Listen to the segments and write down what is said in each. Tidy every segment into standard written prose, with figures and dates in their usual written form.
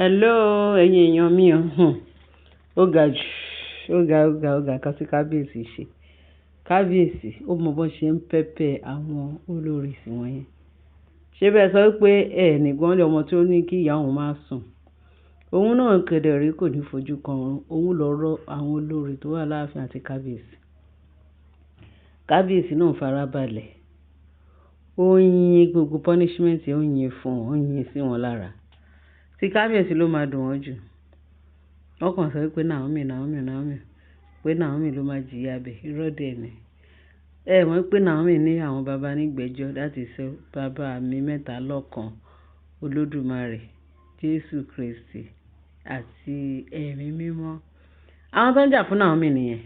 Hello, ẹ̀yin èèyàn mi o. Ó ga jù, ó ga, ó ga, ó ga. Nǹkan tí kábíyèsí ṣe. Kábíyèsí, ó mọ bó ṣe ń pẹpẹ àwọn olórí sí wọn yẹn. Ṣé bẹ́ẹ̀ sọ wípé ẹ ní gbọ́n lé ọmọ tí ó ní kí ìyá òun máa sùn. Òun náà kẹ̀dẹ̀ rí, kò ní fojú kan òun. Òun lọ rọ àwọn olórí tó wà láàfin àti kábíyèsí. Kábíyèsí náà farabalẹ̀. Ó ń yin gbogbo punishment, ó ń yin fún wọn, ó ń yin sí wọn lára. Tí kábíyèsí ló máa dùn wọ́n jù. Wọ́n kàn sọ wípé Naomi, Naomi, Naomi, pé Naomi ló máa jìyà bẹ̀. Irọ́ dẹ̀ ni. Ẹ mọ̀ pé Naomi ní àwọn baba nígbẹ̀jọ, that is bàbá mi mẹ́ta lọ́kan, Olódùmarè, Jésù Kristi àti Ẹ̀mí Mímọ́. Àwọn tó ń jà fún Naomi nìyẹn.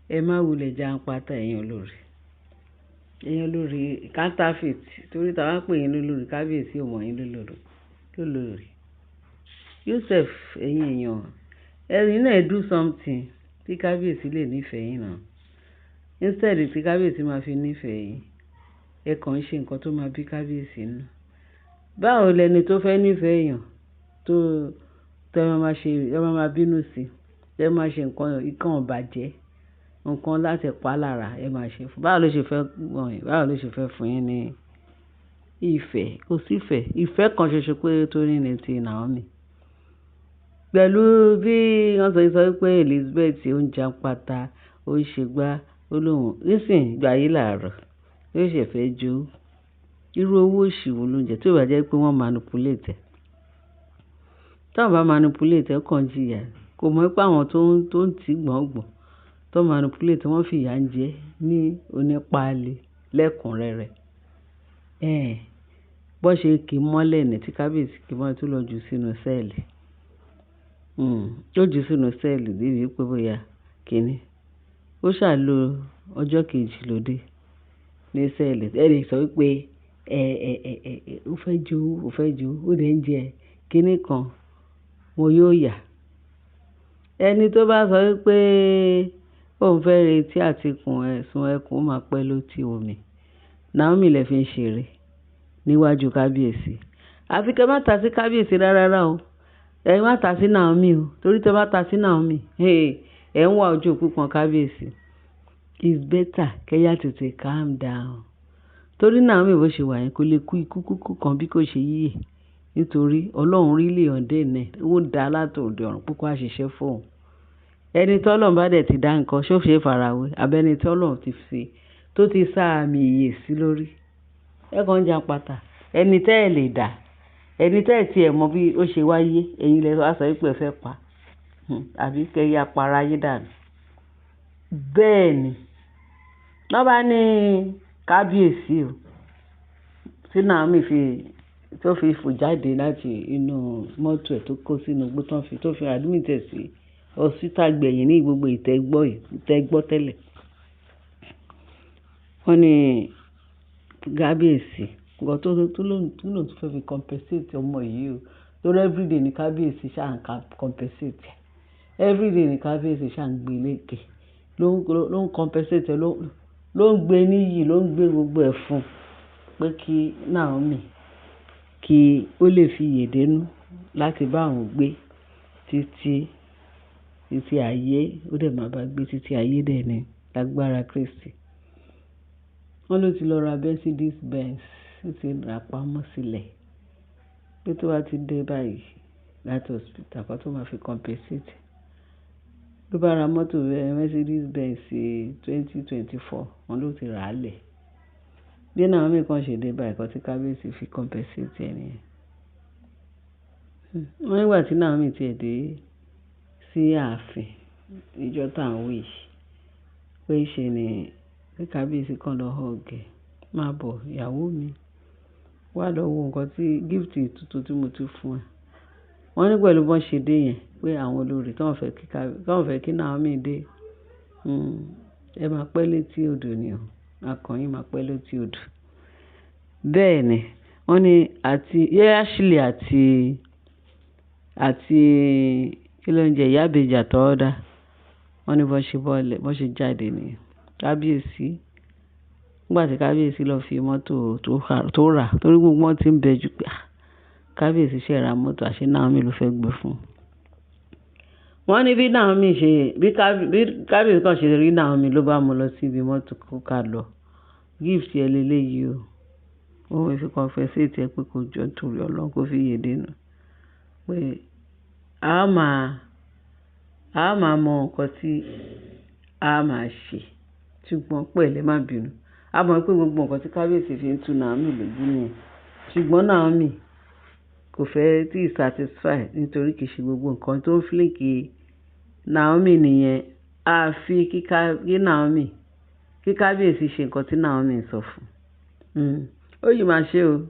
Ẹ má wulẹ̀ já ń pátá, ẹ̀yin olórí. Ẹ̀yin olórí counterfeit, torí tí a bá pè yín lólórí, kábíyèsí ò mọ̀ yín lólórí. Lólórí. Joseph, ẹ̀yin èèyàn, ẹ̀yin náà do something tí kábíyèsí lè nífẹ̀ẹ́ yín náà. Instead tí kábíyèsí máa fi nífẹ̀ẹ́ yín, ẹ kàn ń ṣe nǹkan tó máa bí kábíyèsí nínú. Báwo lẹni tó fẹ́ nífẹ̀ẹ́ èèyàn tó ẹ máa ṣe, ẹ máa bínú sí, ẹ máa ṣe nǹkan, nǹkan ìbàjẹ́, nǹkan láti pa lára ẹ máa ṣe fún. Báwo ló ṣe fẹ́ mọ̀ yín? Báwo ló ṣe fẹ́ fún yín ní ìfẹ́? Kò sí ìfẹ́. Ìfẹ́ kan ṣoṣo pé tó ní ní ti Naomi. Pẹ̀lú bí wọ́n ṣe sọ wípé Elizabeth ó ń jan pata, ó ń ṣe gbá, ó lóhùn. Nísìnyí, ìgbà yìí làárọ̀, yóò ṣẹ̀ fẹ́ jó. Irú owó òṣì wo ló ń jẹ tí ó bá jẹ́ pé wọ́n manipulate ẹ̀. Tí wọ́n bá manipulate ẹ̀, ó kàn jìyà. Kò mọ̀ pé àwọn tó ń tí gbọ̀ngbọ̀n, tó manipulate, wọ́n fi ìyà ń jẹ ní onípaálí lẹ́kùnrẹ́rẹ́. Ẹ̀, bó ṣe kì í mọ́lẹ̀ ní tí kábíyèsí kì í mọ́lẹ̀ tó lọ jù sínú cell. Tó jù sínú cell débi pé bóyá kíni. Ó ṣà lo ọjọ́ kejì lóde ní cell. Ẹ lè sọ wípé ẹ, ẹ, ẹ, ẹ, ó fẹ́ jó, ó fẹ́ jó, ó dẹ̀ ń jẹ kíni kan, wọn yóò yà. Ẹni tó bá sọ wípé òun fẹ́ retí àtikùn ẹ̀sùn ẹkùn, ó máa pẹ́ létí omi. Naomi lè fi ń ṣeré níwájú kábíyèsí. Àfi kí ẹ má ta sí kábíyèsí rárá o. Ẹ má ta sí Naomi o. Torí tí ẹ bá ta sí Naomi, hey, ẹ ń wá ojú pípọ́n kábíyèsí. It's better kí ẹ yá tètè calm down. Torí Naomi bó ṣe wà yẹn kò lè kú ikú kúkú kan bí kò ṣe yíyẹ. Nítorí Ọlọ́run really ordain ẹ̀, ó dá látòde ọ̀run pé kó wá ṣiṣẹ́ fún òun. Ẹni tí Ọlọ́run bá dẹ̀ ti dá nǹkan, ṣé ó ṣe é farawé? Àbí ẹni tí Ọlọ́run ti fi, tó ti sá àmì ìyè sí lórí. Ẹ kàn ń jan pata. Ẹni tẹ́ ẹ lè dà, ẹni tẹ́ ẹ tí ẹ mọ bí ó ṣe wáyé, ẹ̀yin lẹ wá sọ wípé ẹ fẹ́ pa. Àbí kí ẹ ya para yín dànù. Bẹ́ẹ̀ ni. Lọ́ bá ní kábíyèsí o, tí Naomi fi, tó fi fò jáde láti inú mọ́tò ẹ̀ tó kó sínú igbó tó fi admit ẹ̀ sí hospital gbẹ̀yìn ní gbogbo ìtẹ́gbọ́ yìí, ìtẹ́gbọ́ tẹ́lẹ̀. Wọ́n ní kábíyèsí, nǹkan tó lóun tó fẹ́ fi compensate ọmọ yìí o. Torí everyday ní kábíyèsí ṣà ń compensate. Everyday ní kábíyèsí ṣà ń gbé léèké. Ló ń compensate, ló ń gbé níyì, ló ń gbé gbogbo ẹ̀ fún pé kí Naomi kí ó lè fi ìyè dénú láti bá òun gbé títí, títí ayé. Ó dẹ̀ máa bá gbé títí ayé dẹ̀ ní lágbára Kristi. Wọ́n ló ti lọ ra Mercedes Benz, ó ti rà pamọ́ sílẹ̀. Pé tó bá ti dé báyìí láti hospital, kó tó máa fi compensate. Ló bá ra mọ́tò Mercedes Benz 2024, wọ́n ló ti rà á lẹ̀. Bí Naomi kan ṣe dé báyìí, nǹkan tí kábíyèsí fi compensate ẹ nìyẹn. Wọ́n nígbà tí Naomi ti ẹ̀ dé sí ààfin níjọ́ tá ń wí yìí, pé ṣe ni pé kábíyèsí kan lọ hug ẹ. "Má bọ̀, ìyàwó mi. Wá lọ wo nǹkan tí gift tuntun tí mo ti fún ẹ." Wọ́n ní pẹ̀lú bó ṣe dé yẹn pé àwọn olórí tó ń fẹ́ kí Naomi dé. Ẹ máa pẹ́ létí odò ni o. Akàn yín máa pẹ́ létí odò. Bẹ́ẹ̀ ni, wọ́n ní àti Ashley àti kí ló ń jẹ ìyá ìbejì àtọwọ́dá. Wọ́n ní bó ṣe bọ́lẹ̀, bó ṣe jáde nìyẹn. Kábíyèsí, nígbà tí kábíyèsí lọ fi mọ́tò tó rà, torí gbogbo wọn tí ń bẹ ju pé, "Ah, Kábíyèsí ṣe ra mọ́tò, àṣé Naomi ló fẹ́ gbé fún. Wọ́n ní bí Naomi ṣe, bí Kábíyèsí kan ṣe rí Naomi ló bá mú lọ sí ibi mọ́tò kó ká lọ. Gift ẹ léleyìí o. Òun fi compensate ẹ pé kó jọ nítorí Ọlọ́run kó fi yè dénú. Pé a máa mọ nǹkan tí a máa ṣe. Ṣùgbọ́n pẹ̀lẹ́, má bínú. A mọ̀ pé gbogbo nǹkan tí Kábíyèsí fi ń tu Naomi lójú nìyẹn. Ṣùgbọ́n Naomi kò fẹ́ tí satisfy nítorí kì í ṣe gbogbo nǹkan tó ń fling Naomi nìyẹn. A fi kí Naomi, kí Kábíyèsí ṣe nǹkan tí Naomi ń sọ fún. Ó yìí máa ṣe o.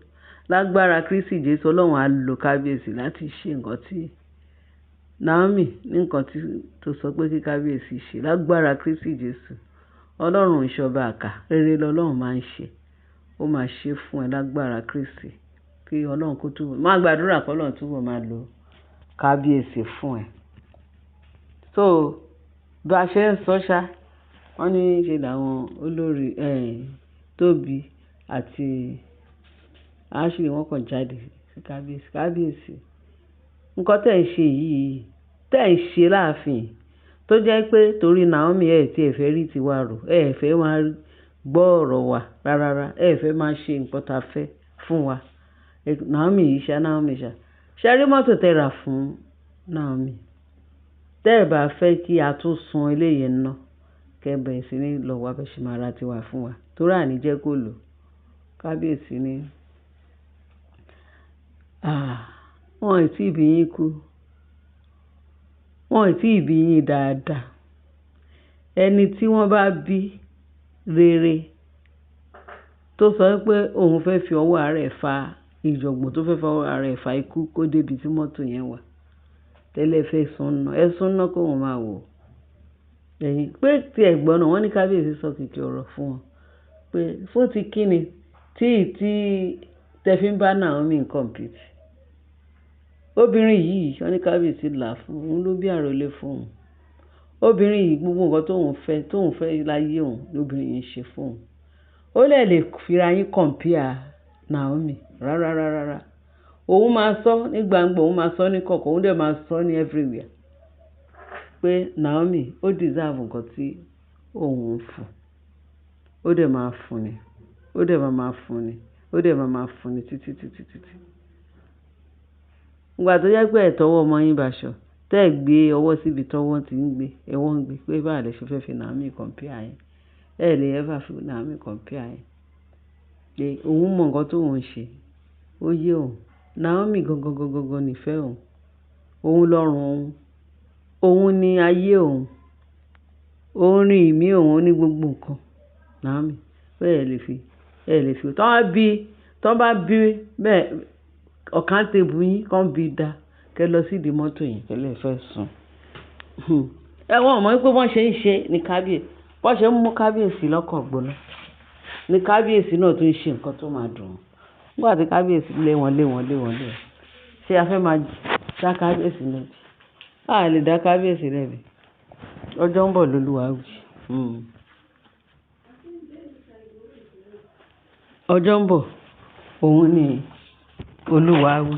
Lágbára Kristi Jesu, Ọlọ́run á lo Kábíyèsí láti ṣe nǹkan tí Naomi ní nǹkan tí tó sọ pé kí Kábíyèsí ṣe. Lágbára Kristi Jesu. Ọlọ́run ìṣọba àká, rere lọ́lọ́run máa ń ṣe. Ó máa ṣe fún ẹ lágbára Kristi. Kí Ọlọ́run kó túbọ̀ máa gbàdúrà kí Ọlọ́run túbọ̀ máa lo Kábíyèsí fún ẹ. So bí a ṣe ń sọ ṣá, wọ́n ní ṣe làwọn olórí, Tóbi àti Ashley wọ́n kàn jáde sí Kábíyèsí. Kábíyèsí, nǹkan tí ẹ̀ ń ṣe yìí, tí ẹ̀ ń ṣe láàfin, tó jẹ́ pé torí Naomi ẹ tí ẹ fẹ́ rí tiwa rò, ẹ fẹ́ máa gbọ́ ọ̀rọ̀ wa rárá, ẹ fẹ́ máa ṣe nǹkan ta fẹ́ fún wa. Naomi yìí ṣá, Naomi ṣá. Ṣé ẹ rí mọ́tò tẹ rà fún Naomi? Tẹ́ ẹ bá fẹ́ kí a tún sun eléyìí ná, kí ẹ bẹ̀rẹ̀ sí ní lọ wá bẹ ṣe máa ra tiwa fún wa. Torí àní jẹ́ kó lò. Kábíyèsí ní, "Àh! Wọ́n ì tí bí yín kú. Wọ́n ì tí bí yín dáadáa. Ẹni tí wọ́n bá bí rere tó sọ pé òun fẹ́ fi ọwọ́ ara ẹ̀ fa ìjọ̀gbọ̀n, tó fẹ́ fi ọwọ́ ara ẹ̀ fa ikú kó dé ibi tí mọ́tò yẹn wà. Tẹ́lẹ̀ fẹ́ sún ná, ẹ sún ná kó òun máa wò." Ẹ̀yin pé tí ẹ gbọ́ náà, wọ́n ní Kábíyèsí sọ kìkì ọ̀rọ̀ fún wọn pé fún ti kí ni tí tẹ fi ń bá Naomi compete. Obìnrin yìí, wọ́n ní Kábíyèsí là fún òun ló bí àrólé fún òun. Obìnrin yìí gbogbo nǹkan tó ń fẹ́ láyé òun lóbìnrin yìí ń ṣe fún òun. Ó lè lè fira yín compare Naomi rárá, rárá, rárá. Òun máa sọ ní gbangba, òun máa sọ ní kọ̀kọ̀, òun dẹ̀ máa sọ ní everywhere pé Naomi ó deserve nǹkan tí òun ń fún. Ó dẹ̀ máa fún ni. Ó dẹ̀ máa máa fún ni. Ó dẹ̀ máa máa fún ni títí, títí, títí. Ìgbà tó jẹ́ pé ẹ tọwọ́ ọmọ yín baṣọ, tẹ́ ẹ gbé ọwọ́ síbi tọ́wọ́ tí ń gbé, ẹwọ́ ń gbé pé báwo lẹ ṣe fẹ́ fi Naomi compare yín. Ẹ lè ever fi Naomi compare yín. Pé òun mọ nǹkan tó ń ṣe. Ó yé òun. Naomi gangan, gangan, gangan nífẹ̀ẹ́ òun. Òun lọ́rùn òun. Òun ni ayé òun. Òun ni ìmí òun ní gbogbo nǹkan. Naomi, pé ẹ lè fi, ẹ lè fi. Tọ́ bá bí, tọ́ bá bí bẹ́ẹ̀ accountable yín kan bí dá kí ẹ lọ sí ìdí mọ́tò yẹn kí ẹ lè fẹ́ sùn. Ẹ wọ́n ò mọ̀ wípé wọ́n ṣe ń ṣe ní Kábíyèsí. Bọ́n ṣe ń mú Kábíyèsí lọ́kàn gbóná. Ní Kábíyèsí náà tó ń ṣe nǹkan tó máa dùn. Nígbà tí Kábíyèsí lé wọn, lé wọn, lé wọn, lé wọn. Ṣé a fẹ́ máa dá Kábíyèsí lẹ́bi? A lè dá Kábíyèsí lẹ́bi. Ọjọ́ ń bọ̀ lóluwà wí. Ọjọ́ ń bọ̀, òun ni Olúwa wí.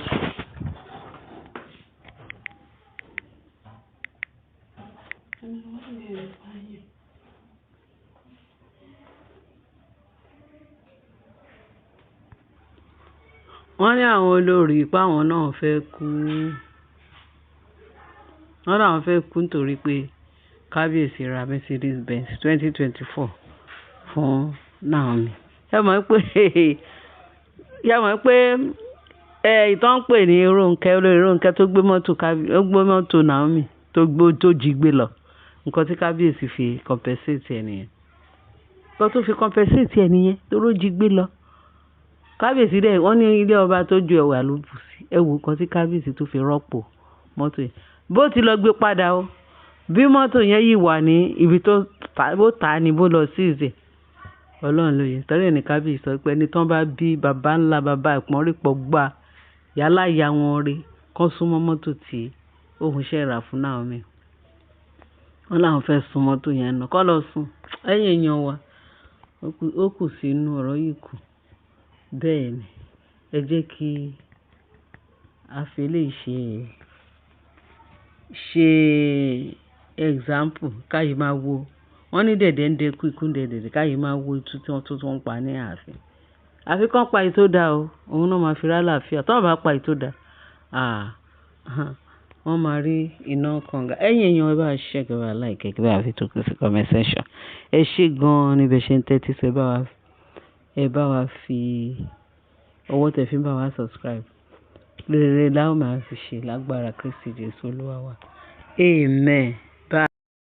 Wọ́n ní àwọn olórí pé àwọn náà fẹ́ kú. Wọ́n ní àwọn fẹ́ kú nítorí pé Kábíyèsí ra Mercedes Benz 2024 fún Naomi. Ẹ mọ̀ pé, ẹ mọ̀ pé, ìtàn ń pè ní Ronke, olórí Ronke tó gbé mọ́tò ó gbé mọ́tò Naomi tó gbó, tó jí gbé lọ. Nǹkan tí Kábíyèsí fi compensate ẹ nìyẹn. Nǹkan tó fi compensate ẹ nìyẹn torí ó jí gbé lọ. Kábíyèsí dẹ̀, wọ́n ní ilé ọba tó ju ẹwà ló bù sí. Ẹ wo nǹkan tí Kábíyèsí tó fi rọ́pò mọ́tò yẹn. Bó ti lọ gbé padà o. Bí mọ́tò yẹn yìí wà ní ibi tó ta, bó ta ni bó lọ seize ẹ̀. Ọlọ́run ló yẹ. Torí ẹ ní Kábíyèsí sọ pé ẹni tí wọ́n bá bí bàbá ńlá bàbá ìpọ́nrípọ̀ gbá yálà ìyá wọn rí kó súnmọ́ mọ́tò tí òun ṣẹ̀ rà fún Naomi. Wọ́n láwọn fẹ́ sun mọ́tò yẹn náà. Kọ́ lọ sùn. Ẹ̀yin èèyàn wa, ó kù sí inú ọ̀rọ̀ yìí kù. Bẹ́ẹ̀ ni, ẹ jẹ́ kí A fi eléyìí ṣe example ká yìí máa wo. Wọ́n ní dẹ̀dẹ̀ ń dẹ́kú, ikú ń dẹ dẹ̀dẹ̀, ká yìí máa wo itú tí wọ́n tó ń pa ní ààfin. Àfi kán pa èyí tó da o, òun náà máa fi rí àlàáfíà. Tí wọ́n bá pa èyí tó da, ah, wọ́n máa rí iná kànga. Ẹ̀yin èèyàn, ẹ bá wa share, kí ẹ bá wa like, kí ẹ bá wa fi tókù sí comment section. Ẹ ṣé gan-an ní bí ẹ ṣe ń tẹ́tí sí, ẹ bá wa fi ọwọ́ tẹ fi ń bá wa subscribe. Rere la ó máa fi ṣe lágbára Kristi Jesu Olúwa wa. Amen.